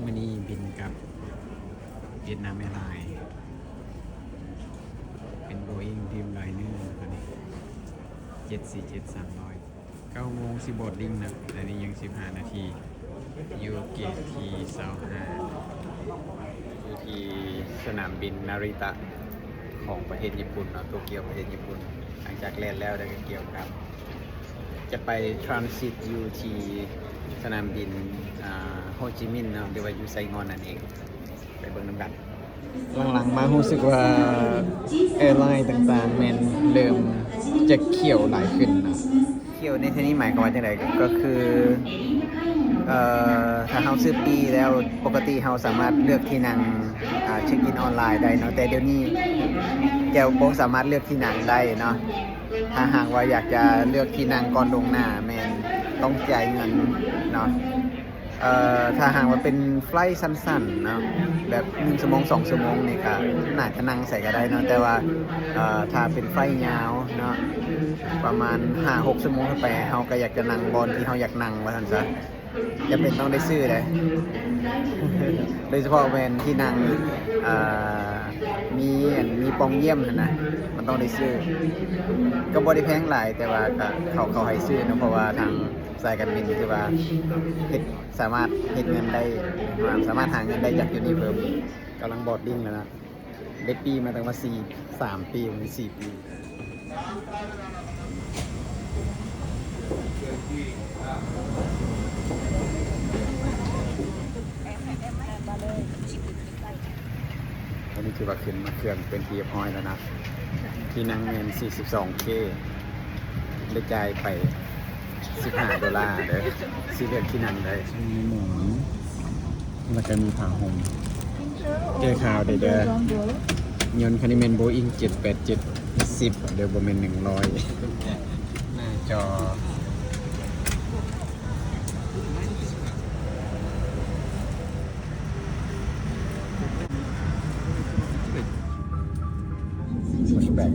ມື້ນີ້ບິນກັບຫວຽດນາມແອລາຍ ເປັນໂບອິງດຣີມໄລເນີ ຕົວນີ້ ເຈັດສີ່ເຈັດ ສາມຮ້ອຍ ເກົ້າໂມງຊິບອດດິ້ງນະ ແຕ່ນີ້ຍັງສິບຫ້ານາທີ ຢູ່ເກດທີຊາວຫ້າ ຢູ່ທີ່ສະໜາມບິນນາຣິຕະ ຂອງປະເທດຍີ່ປຸ່ນເນາະ ໂຕກຽວ ປະເທດຍີ່ປຸ່ນ. ຫຼັງຈາກແລ່ນແລ້ວ ແລ້ວກໍກ່ຽວກັບ ຈະໄປທຣານຊິດຢູ່ທີ່ສະໜາມບິນ ອາ ໂຮຈິມິນເນາະ ຫຼືວ່າຢູ່ໄຊງ່ອນນັ້ນເອງ. ໄປເບິ່ງນຳກັນ. ຫຼັງໆມາຮູ້ສຶກວ່າແອລາຍຕ່າງໆແມ່ນເລີ່ມຈະຂຽວຫຼາຍຂຶ້ນນະ. ຂຽວໃນທີ່ນີ້ໝາຍຄວາມວ່າຈັ່ງໃດ? ກໍຄື ເອີ ຖ້າເຮົາຊື້ປີ້ແລ້ວ ປົກກະຕິເຮົາສາມາດເລືອກທີ່ນັ່ງ ອາ ເຊັກອິນອອນລາຍໄດ້ເນາະ ແຕ່ດຽວນີ້ຈະບໍ່ສາມາດເລືອກທີ່ນັ່ງໄດ້ເນາະ. ຖ້າຫາກວ່າຢາກຈະເລືອກທີ່ນັ່ງກ່ອນລ່ວງໜ້າ ແມ່ນຕ້ອງຈ່າຍເງິນເນາະ. ເອີ ຖ້າຫາກວ່າເປັນໄຟລ໌ສັ້ນໆເນາະ ແບບໜຶ່ງຊົ່ວໂມງ ສອງຊົ່ວໂມງນີ້ ກໍໜ້າຈະນັ່ງໃສກໍໄດ້ເນາະ ແຕ່ວ່າ ເອີ ຖ້າເປັນໄຟລ໌ຍາວເນາະ ປະມານຫ້າຫົກຊົ່ວໂມງຂຶ້ນໄປ ເຮົາກໍຢາກຈະນັ່ງບ່ອນທີ່ເຮົາຢາກນັ່ງ ວ່າຊັ້ນຊະ ຈຳເປັນຕ້ອງໄດ້ຊື້ເດ້ ໂດຍສະເພາະແມ່ນທີ່ນັ່ງ ເອີ ມີອັນ ມີປ່ອງຢ້ຽມຫັ້ນນະ ມັນຕ້ອງໄດ້ຊື້. ກໍບໍ່ໄດ້ແພງຫຼາຍ ແຕ່ວ່າກໍເຂົາ ເຂົາໃຫ້ຊື້ເນາະ ເພາະວ່າທາງສາຍການບິນຖືວ່າເຮັດ ສາມາດເຮັດເງິນໄດ້ ສາມາດຫາເງິນໄດ້ຈາກຢູ່ນີ້ເພີ່ມ. ກຳລັງບອດດິ້ງແລ້ວນະ ໄດ້ປີ້ມາຕັ້ງວ່າສີ່ ສາມປີ ມັນສີ່ປີ. ຕອນນີ້ຖືວ່າຂຶ້ນມາເຄື່ອງເປັນທີ່ຮຽບຮ້ອຍແລ້ວນະ ທີ່ນັ່ງແມ່ນສີ່ສິບສອງເຄ ໄດ້ຈ່າຍໄປສິບຫ້າໂດລາເດີ ຊິເລືອກທີ່ນັ່ງໄດ້. ມີໝອນ ແລ້ວກໍມີຜ້າຫົ່ມ ແກ້ຂາວໄດ້ເດີ. ຍົນຄັນນີ້ແມ່ນໂບອິງເຈັດແປດເຈັດ ສິບເດີ ບໍ່ແມ່ນໜຶ່ງຮ້ອຍ. ໜ້າຈໍ Pushback.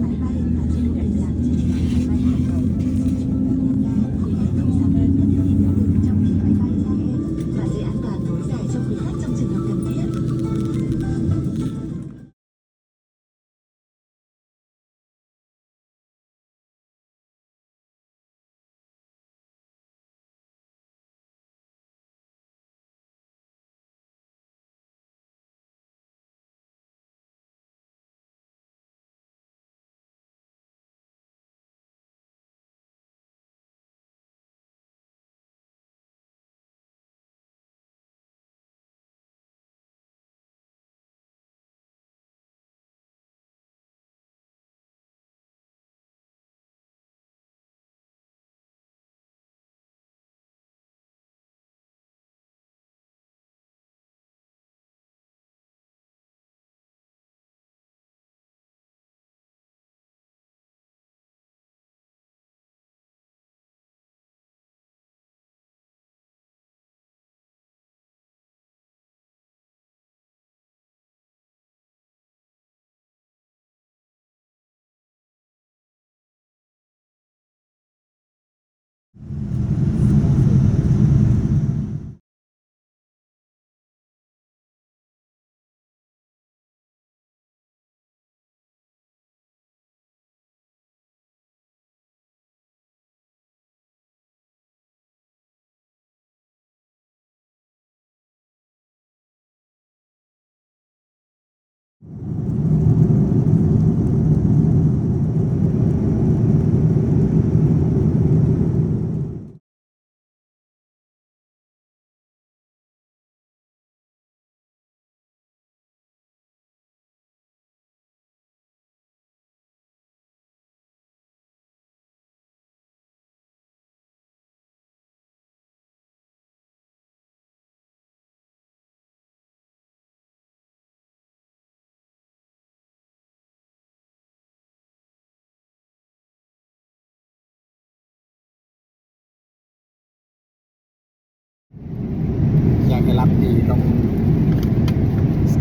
ຢາກໃຫ້ຫຼັບດີ ຕ້ອງ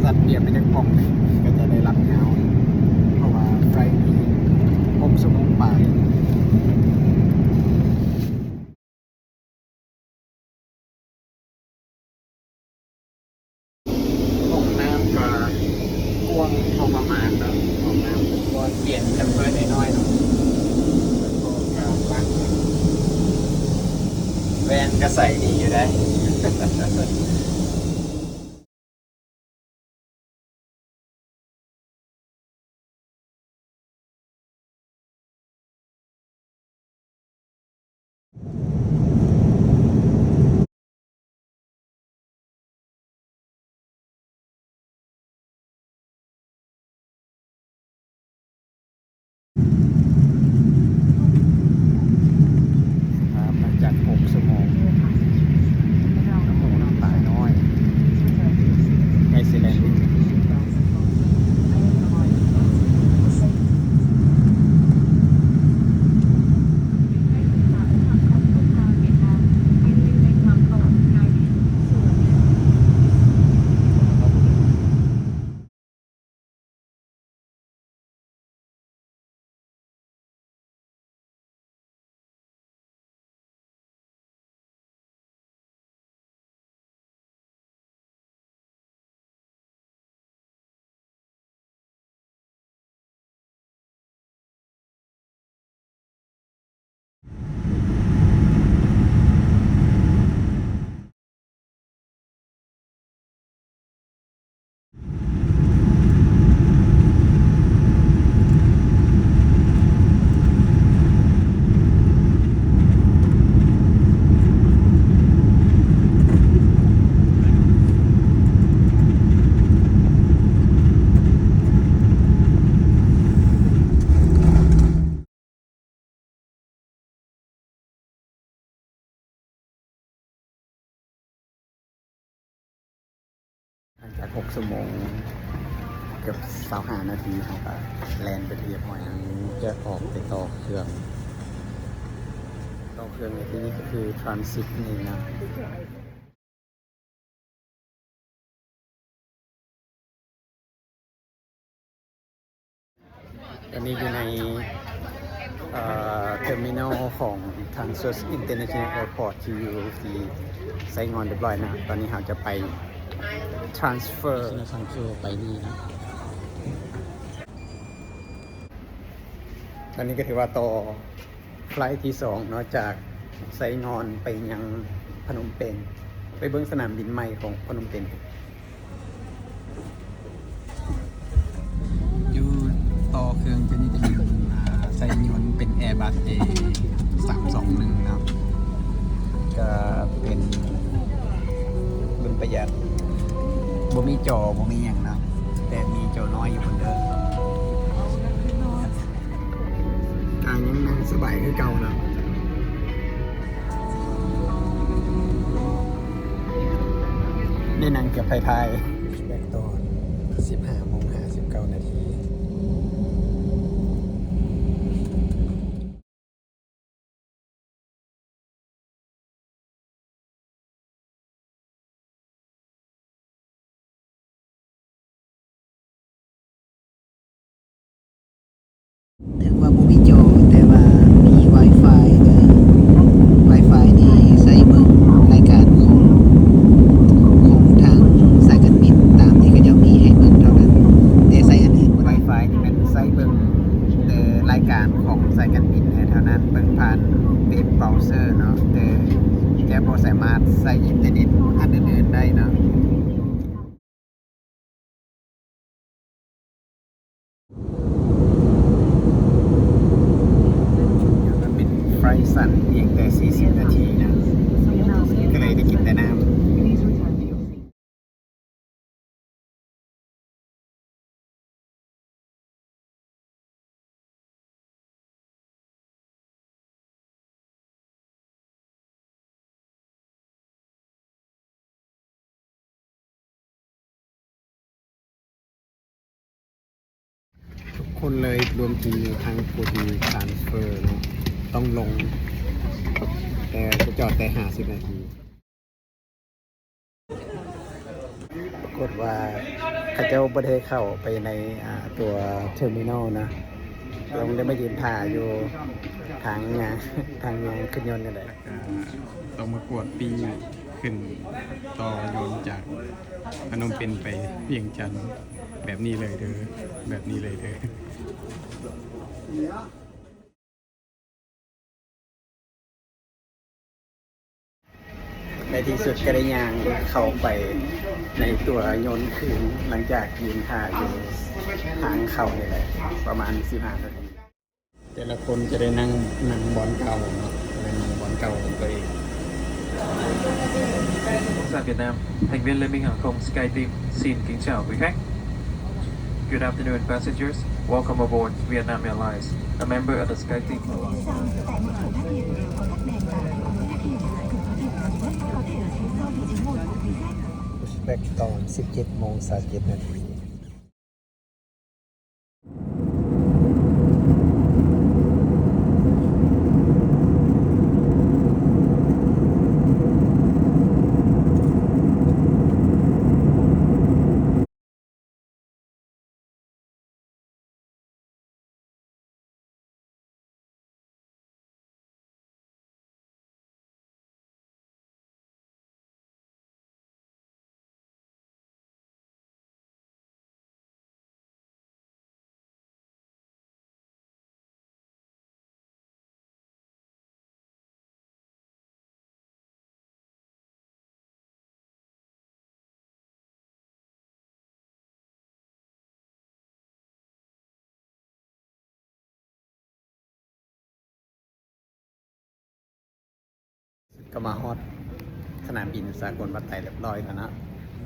ສັດປຽບໄປຈັກປ່ອງໜຶ່ງ ກໍຈະໄດ້ຫຼັບຍາວ ເພາະວ່າໄຟລ໌ມີຫົກຊົ່ວໂມງປາຍ. ພໍປະມານເນາະ ຫ້ອງນ້ຳ ບ່ອນປ່ຽນແພມເພີດນ້ອຍໆເນາະ ແວ່ນກໍໃສ່ດີຢູ່ໃດ໋. ເດີນທາງມາຈັກຫົກຊົ່ວໂມງ ນ້ຳໝູນ້ຳຕາຍນ້ອຍ ໃກ້ຊິແລ່ນ. ຫຼັງຈາກຫົກຊົ່ວໂມງ ເກືອບຊາວຫ້ານາທີ ເຮົາກໍແລ່ນເປັນທີ່ຮຽບຮ້ອຍແລ້ວ ຈະອອກໄປຕໍ່ເຄື່ອງ ຕໍ່ເຄື່ອງໃນທີ່ນີ້ກໍຄືທຣານຊິດນີ້ນະ. ຕອນນີ້ຢູ່ໃນ ເອີ ເທີມີນໍຂອງທຣານເຊີສອິນເຕີເນຊັນແນວແອພອດ ທີ່ຢູ່ທີ່ໄຊງ່ອນຮຽບຮ້ອຍນະ. ຕອນນີ້ເຮົາຈະໄປທຣານສເຟີ ທຣານສເຟີໄປນີ້ນະ. ຕອນນີ້ກໍຖືວ່າຕໍ່ ໄຟລ໌ທີສອງເນາະ ຈາກໄຊງ່ອນໄປຍັງພະນົມເປັງ ໄປເບິ່ງສະໜາມບິນໃໝ່ຂອງພະນົມເປັງ. ຢູ່ຕໍ່ເຄື່ອງຈະມີແຕ່ ອ່າ ໃຊ້ຍົນເປັນແອບັສເອສາມສອງໜຶ່ງເນາະ ກະເປັນລຸ້ນປະຢັດ ບໍ່ມີຈໍ ບໍ່ມີຫຍັງເນາະ ແຕ່ມີຈໍນ້ອຍຢູ່ພຸ້ນເດີ. ອ່າ ຍັງນັ່ງສະບາຍຄືເກົ່າເນາະ ໄດ້ນັ່ງເກືອບທ້າຍໆ ແບັກຕອນສິບຫ້າໂມງຫ້າສິບເກົ້ານາທີ. ເຖິງວ່າບໍ່ມີຈໍ ແຕ່ວ່າມີວາຍຟາຍເດີ ວາຍຟາຍນີ້ໃຊ້ເບິ່ງລາຍການຂອງ ຂອງທາງສາຍການບິນຕາມທີ່ເຂົາເຈົ້າມີໃຫ້ເບິ່ງເທົ່ານັ້ນ ແຕ່ໃຊ້ອັນອື່ນບໍ່ໄດ້. ວາຍຟາຍນີ້ແມ່ນໃຊ້ເບິ່ງແຕ່ລາຍການຂອງສາຍການບິນໃຫ້ເທົ່ານັ້ນ ເບິ່ງຜ່ານເວັບເບຣາເຊີເນາະ ແຕ່ຈະບໍ່ສາມາດໃຊ້ອິນເຕີເນັດອັນອື່ນໆໄດ້ເນາະ. ມັນເປັນໄຟລ໌ສັ້ນພຽງແຕ່ສີ່ສິບນາທີນະ ກໍເລີຍໄດ້ກິນແຕ່ນ້ຳ. ທຸກຄົນເລີຍ ລວມເຖິງທັງຜູ້ທີ່ທຣານສເຟີເນາະ ຕ້ອງລົງ ແຕ່ຈະຈອດແຕ່ຫ້າສິບນາທີ. ປາກົດວ່າເຂົາເຈົ້າບໍ່ໄດ້ເຂົ້າໄປໃນ ອ່າ ຕົວເທີມີນໍນະ ຕ້ອງໄດ້ມາຢືນຖ້າຢູ່ທາງຍ່າງ ທາງຍ່າງຂຶ້ນຍົນນີ້ແຫຼະ ແລ້ວກໍຕ້ອງມາກວດປີ້ຂຶ້ນຕໍ່ຍົນຈາກພະນົມເປັນໄປວຽງຈັນ ແບ ບນີ້ເລີຍເດີ ແບບນີ້ເລີຍເດີ. ໃນທີ່ສຸດກໍໄດ້ຍ່າງເຂົ້າໄປໃນຕົວຍົນຄືນ ຫຼັງຈາກຢືນຖ້າຢູ່ທາງເຂົ້ານີ້ແຫຼະ ປະມານສິບຫ້ານາທີ. ແຕ່ລະຄົນຈະໄດ້ນັ່ງ ນັ່ງບ່ອນເກົ່າເນາະ ໄດ້ນັ່ງບ່ອນເກົ່າຂອງຕົວເອງ. Xa Việt Nam, thành viên Liên minh Hàng không SkyTeam xin kính chào quý khách. Good afternoon, passengers. Welcome aboard Vietnam Airlines, a member of the SkyTeam. ເຊັກຕອນສິບເຈັດໂມງຊາວເຈັດນາທີ. ກໍມາຮອດສະໜາມບິນສາກົນວັດໄຕຮຽບຮ້ອຍແລ້ວເນາະ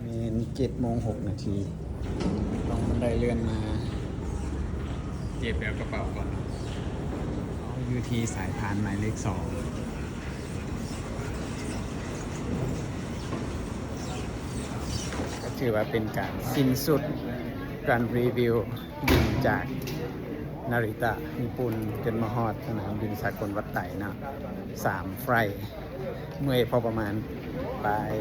ແມ່ນເຈັດໂມງຫົກນາທີ. ລົງບັນໄດເລື່ອນມາ ເກັບແລ້ວກະເປົາກ່ອນ. ເຮົາຢູ່ທີ່ສາຍພານໝາຍເລກສອງ. ກໍຖືວ່າເປັນການສິ້ນສຸດການຣີວິວບິນຈາກນາຣິຕະ ຍີ່ປຸ່ນ ຈົນມາຮອດສະໜາມບິນສາກົນວັດໄຕເນາະ ສາມໄຟລ໌ ເມື່ອຍພໍປະມານ. ບາຍ.